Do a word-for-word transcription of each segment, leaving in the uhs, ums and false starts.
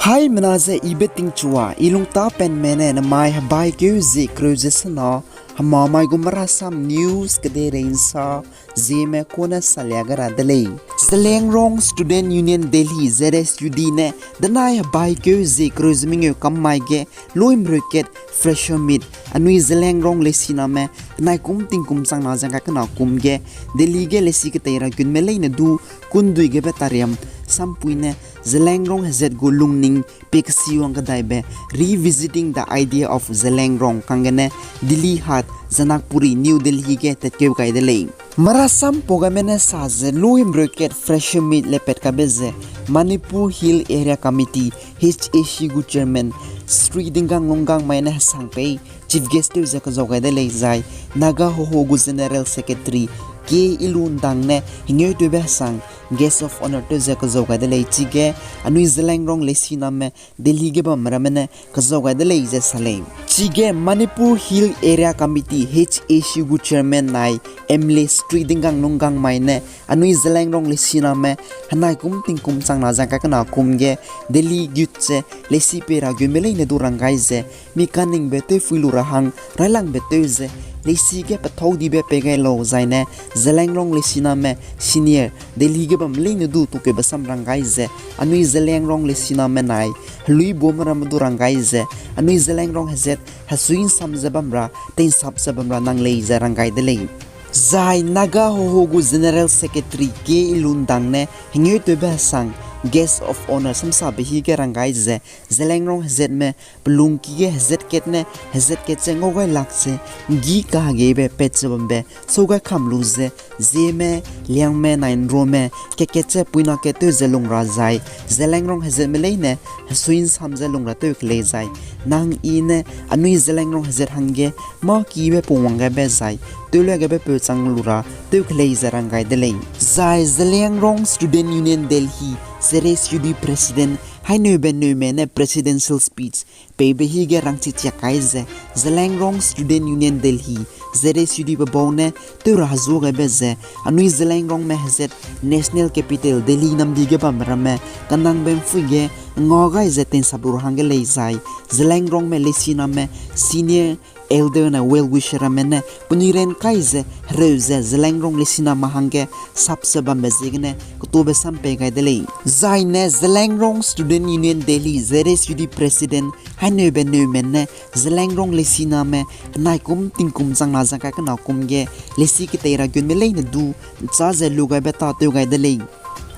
Haimena ze I Betingchua, I lungtapenme ne nemai hebaikeu zie kereu ze sena, hemamai gu Marasam News kedeirei nsa, Zeme kone salia ga ra de lei. Zeliangrong Student Union Delhi, Z S U D ne, denai hebaikeu zie kereu ze mengeu kam mai ge, luimreu kat Fresher Meet, anui Zeliangrong lesiname, penai kum tingkum changna zangkai kena kum ge, Delhi ge lesi ketei ra gunme leine du, kundui gebe tariam, sampui ne, Zeliangrong hezat gu lungning, pekesiwang kedaibe, Revisiting the Idea of Zeliangrong, kanggene, Dilli Haat, Janakpuri, New Delhi ge tatkeu gai de lei. Marasam pau gaime ne sa ze luimreu kat Fresher Meet le pat kabe ze, Manipur Hill Area Committee, H A C gu chairman, Shri Dingang Lunggang mai ne hesang pei, chief guest tew ze kezau gai de lei zai, Naga Hoho gu general secretary, K Ilundang ne hengeu tewbe hesang, guest of honour tew ze kezau gai de lei chige, anui Zeliangrong lesiname, Delhi ge bam ramme ne kezau gai de lei ze sa lei. Chige Manipur Hill Area Committee, H A C gu chairman nai, M L A Shri Dingang Lunggang mai ne, anui Zeliangrong lesiname, henai kum tingkum changna zangkai kena kum ge, Delhi gut ze, lesi pei ra gunme leine du rang gai ze, mi kaningbe tewphui lu ra hang, railangbe tew ze, lesi ge pethau dibe pei gai lau zaine, Zeliangrong lesiname, senior, Delhi ge bam leine du tukeube sam rang gai ze, anui Zeliangrong lesiname nai, heluibume ramme du rang gai ze, anui Zeliangrong hezat, hesui nsam ze bam ra, teinsap ze bam ra nang lei ze rang gai de lei. Zai Naga Hoho gu general secretary K Ilundang ne, hengeu tewbe hesang, guest of honour samsabe hige rang gai ze, Zeliangrong hezatme, pelungki ge hezat kat ne, hezat kat ze ngau gai lak ze, nggi kahegeibe pat ze bambe, sau gai kam lu ze, Zeme, Liangme, nai Nrome, kat kat ze puina kat tew ze lung ra zai, Zeliangrong hezatme leine, hesui nsam ze lung ra tew kelei zai, nang I ne, anui Zeliangrong hezat hangge, mâ kibe pungwang gaibe zai, tewlia gaibe peu chang lu ra, tew kelei ze rang gai de lei. Zai Zeliangrong Student Union Delhi, Z S U D President, Haineube Neume ne presidential speech, peibe hige rangchi chiak kai ze, Zeliangrong Student Union Delhi, Z S U D pe bau ne, tew ra hezu gaibe ze, anui Zeliangrongme hezat, National Capital, Delhi namdi ge bam ramme, kanangbe mpui ge, nga gai ze teinsap lu ra hangge lei zai, Zeliangrongme lesiname, senior, elder na well wisher ramme ne, penui ran kai ze, hereu ze, Zeliangrong lesiname hangge, sap ze bambe ziegene, ketube sam pei gai de lei. Zaine, Zeliangrong Student Union Delhi, Z S U D President, Haineube Neume ne, Zeliangrong lesiname, henai kum tingkum changna zangkai kena kum ge, lesi ketei ra gunme leine du, nchâ ze lu gaibe tâtew gai de lei.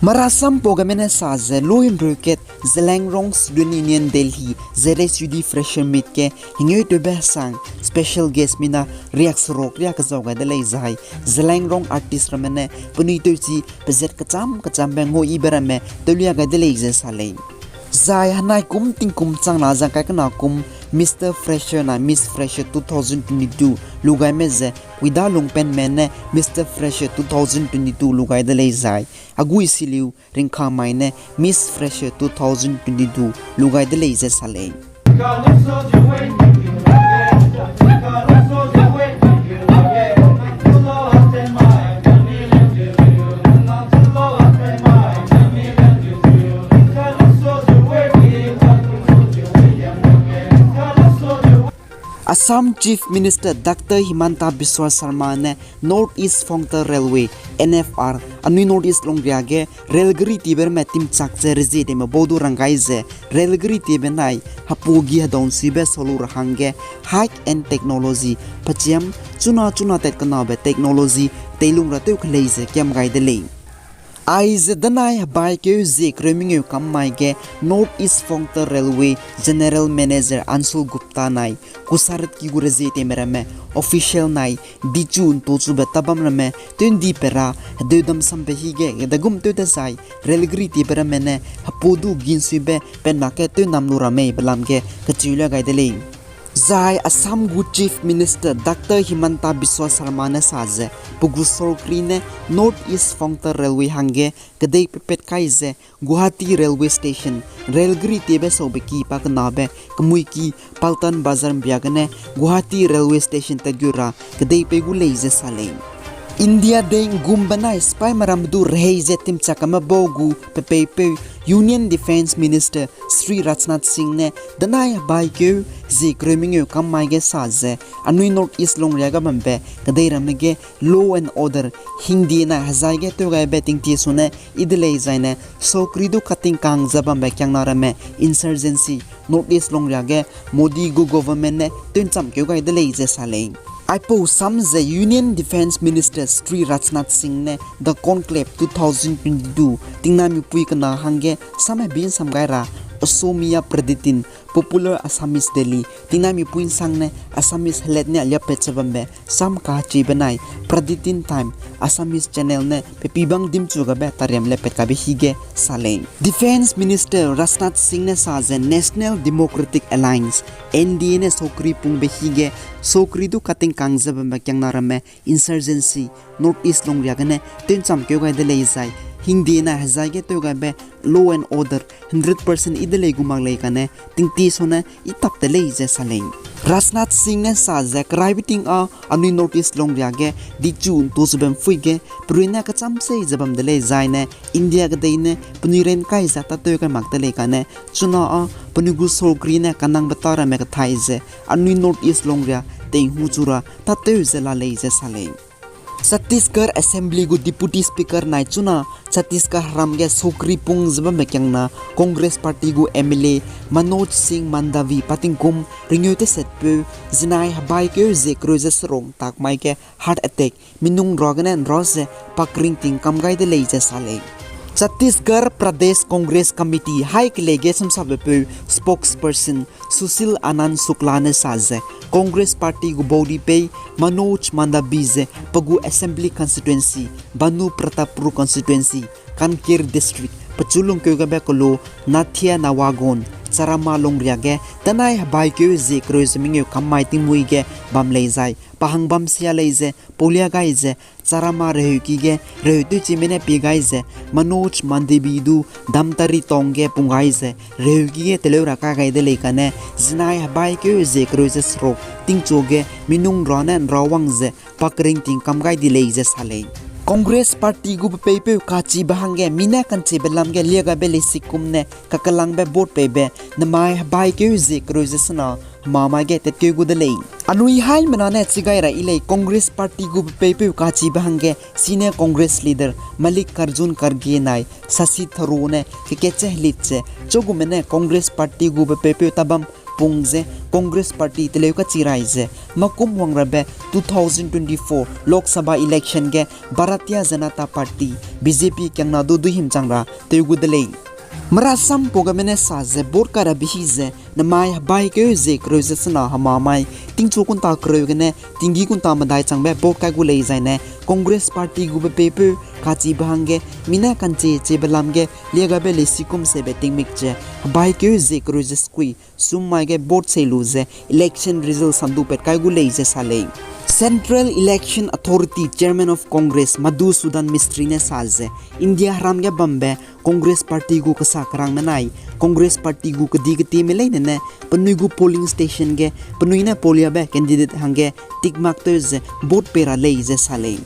Marasam pau gaime ne sa ze luimreu kat Zeliangrong Student Union Delhi, Z S U D Fresher Meet ge hengeu tewbe hesang special guest mina riak seruk riak kezau gai de lei zai, Zeliangrong artist ramme ne penui tewchi pezat kecham kechambe ngau yibe ramme tewlia gai de lei ze sa lei. Zai henai kum tingkum changna zangkai kena kum Mister Fresher na Miss Fresher two thousand twenty-two lu gaime ze Kuidalungpenme ne Mister Fresher two thousand twenty-two lu gai de lei zai, Aguisiliu Ringkhamai ne Miss Fresher two thousand twenty-two lu gai de lei ze sa lei. Assam Chief Minister Doctor Himanta Biswa Sarma ne North East Frontier Railway, N F R, anui North East longria ge railgari tibe ramme timchak ze rezie tewme bau du rang gai ze, railgari tibe nai hepu gi hedau nsuibe sau lu ra hangge high-end technology, pechiam chuna chuna tat kenabe technology teilung ra tew kelei ze kiam gai de lei. Aize denai hebaikeu zie kereu mengeu kam mai ge North East Frontier Railway General Manager Anshul Gupta nai kusaratki gu rezie tewme ramme, official nai dichu ntuchube tabam ramme tew'ndi pe ra, hedeudam sambe hige gedegum tew dezai railgari tibe ramme ne hepu du ginsuibe penmak ge tewnam lu ra mei belam ge kecheu le gai de lei. Zai Assam gu Chief Minister Doctor Himanta Biswa Sarma ne sa ze, pe gu sorkari ne North East Frontier Railway hangge kedei pepet kai ze Guwahati Railway Station, railgari tiebe saube ki pa kenabe, kemuiki Paltan Bazar mbia gene Guwahati Railway Station tat gu ra kedei pei gu lei ze sa lei. India dei ’nggum benai sipai meram du rehei ze timchak kame bau gu pepeipeu Union Defence Minister Shri Rajnath Singh ne danai hebaikeu zie kereu mengeu kam mai ge sa ze, anui North East longria ge bambe kedei ramme ge law and order hingdie na hezai ge tewgaibe tingtie sune i de lei zaine sokri du katingkang ze bambe kiangna ramme insurgency North East longria ge Modi gu government ne tew ’ncham keu gai de lei ze sa lei. Aipau sam ze Union Defence Minister Shri Rajnath Singh ne The Conclave two thousand twenty-two tingnamipui kena hangge sam hebi ’nsam gai ra Asomia Pradipin, popular Assamese Delhi, tingnamipui ’nsangne Assamese helat ne aliappat ze bambe sam kahechi benai Pradipin Time Assamese channel ne pepibang dimchu gabe tariam lepat kabe hige sa lei. Defence Minister Rajnath Singh ne sa ze National Democratic Alliance, N D A ne sokri pungbe hige sokri du katingkang ze bambe kiangna ramme insurgency North East longria gene tew ’ncham keu gai de lei zai hingdie na hezai ge tewgaibe law and order hundred percent i de lei gu mak lei kane tingtie sune i tap de lei ze sa lei. Rajnath Singh ne sa ze keraibe ting â anui North East longria ge dichu ’ntu ze bam pui ge perui ne kacham sei ze bam de lei zaine India kedei ne penui ren kai ze tâtew kai mak de lei kane chuna â penui gu sokri ne kanangbe tâ ramme kethai ze anui North East longria teihu chu ra tâtew ze la lei ze sa lei. Chhattisgarh Assembly gu Deputy Speaker nai chuna Chhattisgarh heram ge sokri pung ze bambe kiangna Congress Party gu M L A Manoj Singh Mandavi pa tingkum ringeu tesetpeu zinai hebaikeu zie kereu ze seruk ’ntak mai ge heart attack minung ra gene ’nra ze pakringting kam gai de lei ze sa lei. Chhattisgarh Pradesh Congress Committee hai kelei ge samsapbepeu spokesperson Sushil Anand Shukla ne sa ze Congress Party gu baudipei Manoj Mandavi ze pe gu assembly constituency Bhanu Pratapgarh constituency, Kanker District pechu lungkeu gabe kelu Nathia Nawagon Charama longria ge danai hebaikeu zie kereu ze mengeu kam mai tingmui ge bam lei zai pa hang bam sia lei ze paulia gai ze Charama reheuki ge reheu tewchime ne pie gai ze Manoj Mandavi du Dhamtari town ge pung gai ze reheuki ge teleu ra kai gai de lei kane zinai hebaikeu zie kereu ze seruk tingchu ge minung ra ne ’nra wang ze pakringting kam gai di lei ze sa lei. Congress Party gu pepeipeu kachibe hangge mi ne kanchibe lam ge liagabe leisikum ne kakelangbe vote peibe nemai hebaikeu zie kereu ze sena hemamai ge tatkeu gu de lei. Anui haimena ne chigai ra i lei Congress Party gu pepeipeu kachibe hangge sine Congress leader Mallikarjun Kharge nai Shashi Tharoor ne kekatche helit ze chugumene Congress Party gu pepeipeu tabam pung ze Congress Party teleu kachi rai ze makum wang rabe two thousand twenty-four Lok Sabha election ge Bharatiya Janata Party, B J P kiangna du duihimchang ra tew gu de lei. Merasampau gamene sa ze vote kai rabe hi ze nemai hebaikeu zie kereu ze sena hemamai tingchu kunta kereu gene tinggi kunta medai changbe vote kai gu lei zaine Congress Party gu pepeipeu kachibe hangge mi ne kanchie chiebe lam ge liagabe leisikum sebe tingmik ze hebaikeu zie kereu ze sekui summai ge vote sei lu ze election result sandu pat kai gu lei ze sa lei. Central Election Authority Chairman of Congress Madhusudan Mistry ne sa ze India heram ge bambe Congress Party gu kesa kerangme nai Congress Party gu kedi ketieme leine ne penui gu polling station ge penui ne pauliabe candidate hangge tick mark tew ze vote pei ra lei ze sa lei.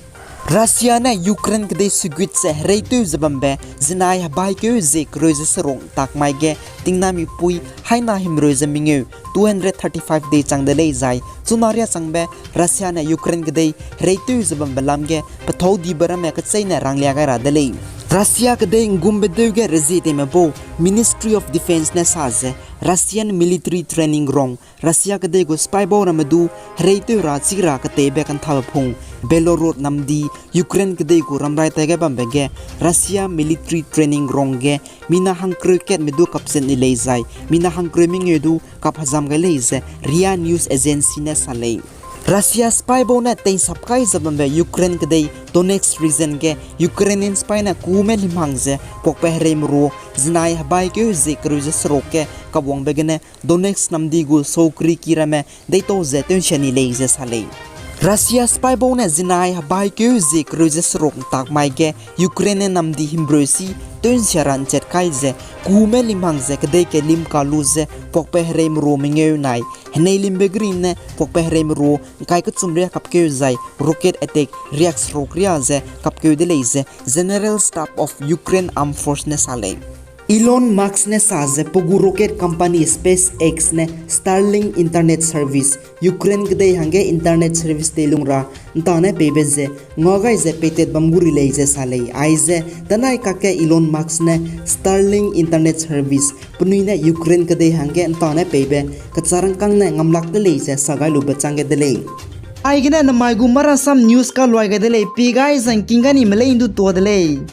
Russia ne Ukraine kedei sugut ze hereitew ze bambe zinai hebaikeu zie kereu ze seruk ’ntak mai ge tingnamipui haina himreu ze mengeu two hundred thirty-five day chang de lei zai chuna riâ changbe Russia ne Ukraine kedei hereitew ze bambe lam ge pethâu dibe ramme kecheîne ranglia gai ra de lei. Russia kedei ’nggumbe deu ge rezie teime bau Ministry of Defence ne sa ze Russian military training ground Russia kedei gu sipai bau ramme du hereitew ra chi ra keteibe kanthabe pung Belgorod namdi Ukraine kedei gu ramrai tai ge bambe ge Russia military training ground ge mina hangkereu katme du kapchat ni lei zai mina hangkereu mengeu du kap hezam gai lei ze RIA News Agency ne sa lei. Russia sipai bau ne tei'nsap kai ze bambe Ukraine kedei Donetsk region ge Ukrainian sipai ne kume limhang ze puakbe hereimeru zinai hebaikeu zie kereu ze seruk ge kapwangbe gene Donetsk namdi gu sokri ki ramme deitau ze tew'nsia ni lei ze sa lei. Russia sipaibau ne zinai hebaikeu zie kereu ze seruk ntak mai ge Ukraine ne namdi himbreu si tew nsia ra nchat kai ze, kume lim hang ze kedei ke lim kalu ze puakpe hereimeru mengeu nai henei limbe geri ne puakpe hereimeru ngkai kechum riâ kapkeu zai rocket attack riak seruk riâ ze kapkeu de lei ze General Staff of Ukraine Armed Force ne sa lei. Elon Musk ne sa ze pe gu rocket company SpaceX ne Starlink internet service Ukraine kedei hangge internet service teilung ra ntane peibe ze ngua gai ze peitat bam gu ri lei ze sa lei. Aize danai kakge Elon Musk ne Starlink internet service penui ne Ukraine kedei hangge ntane peibe kecharangkâng ne ngamlak de lei ze sa gai lube chang ge de lei. Aigene namai gu Marasam News kaluai gai de lei, pi gai zangking ga ni melei ndu tua de lei.